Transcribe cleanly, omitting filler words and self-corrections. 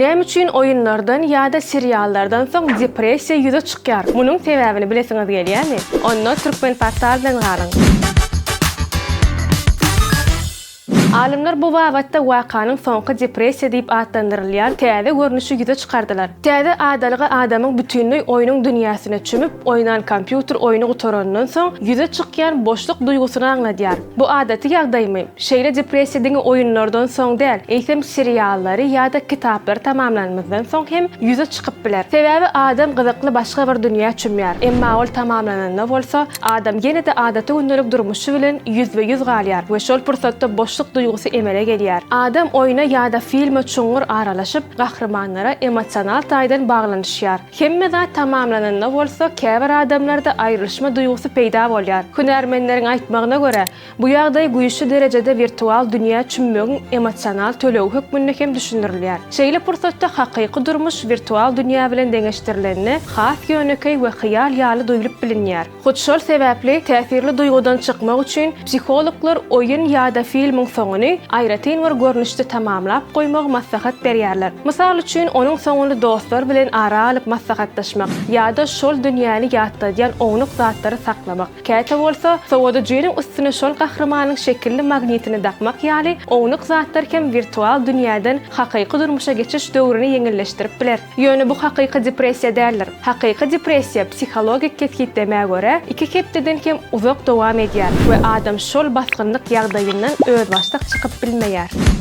Näme üçin oýunlardan ýa-da seriallardan soň depressiýa ýüze çykýar? Munuň sebäbini bilesiňiz gelýärmi? Onda Türkmenportal bilen galyň! Alymlar bu babatda wakanyň soňky depressiýa diýip atlandyrylýan täze görnüşi ýüze çykardylar. Täze adalga adamyň bütinleý oýnuň dünýäsine çümüp, oýnan kompýuter oýny gutaranyndan soň ýüze çykýan boşluk duýgusyny aňladýar. Bu adaty ýagdaýmy? Şeýle depressiýa diňe oýunlardan soň däl, eýsem seriallary ýa-da kitaplary tamamlanymyzdan soň hem ýüze çykyp biler. Sebäbi adam gyzykly başga bir dünýä çümýär. Emma ol tamamlananda bolsa, adam ýene-de adaty gündelik durmuşy bilen ýüzbe-ýüz galýar we şol pursatda boşluk duýgusy emele gelýär. Adam oýna ýa-da filme çuňňur aralaşyp, gahrymanlara emosional taýdan baglanyşýar. Hemme zat tamamlananda bolsa, käbir adamlarda aýrylyşma duýgusy peýda bolýar. Hünärmenleriň aýtmagyna görä, Bu ýagdaý güýçli derejede wirtual dünýä çümmegiň emosional tölegi hökmünde hem düşündirilýär. Şeýle pursatda hakyky durmuş wirtual dünýä bilen deňeşdirilende has ýönekeý we hyýal ýaly duýlup bilinýär. Hut şol sebäpli täsirli duýgudan çykmak üçin psihologlar oýun ýa-da filmiň soňuny aýratyn bir görnüşde tamamlap goýmagy maslahat berýärler. Mysal üçin, onuň soňuny dostlar bilen ara alyp maslahatlaşmak ýa-da şol dünýäni ýatladýan ownuk zatlary saklamak. Käte bolsa, sowadyjynyň üstüne şol gahrymanyň şekilli magnitini dakmak ýaly ownuk zatlar hem wirtual dünýäden hakyky durmuşa geçiş döwrüni ýeňilleşdirip biler. Ýöne bu hakyky depressiýa däldir. Hakyky depressiýa psihologik kesgitlemä görä, iki hepdeden hem uzak dowam edýär we adam şol basgynlyk ýagdaýyndan özbaşdak çykyp bilmeýär.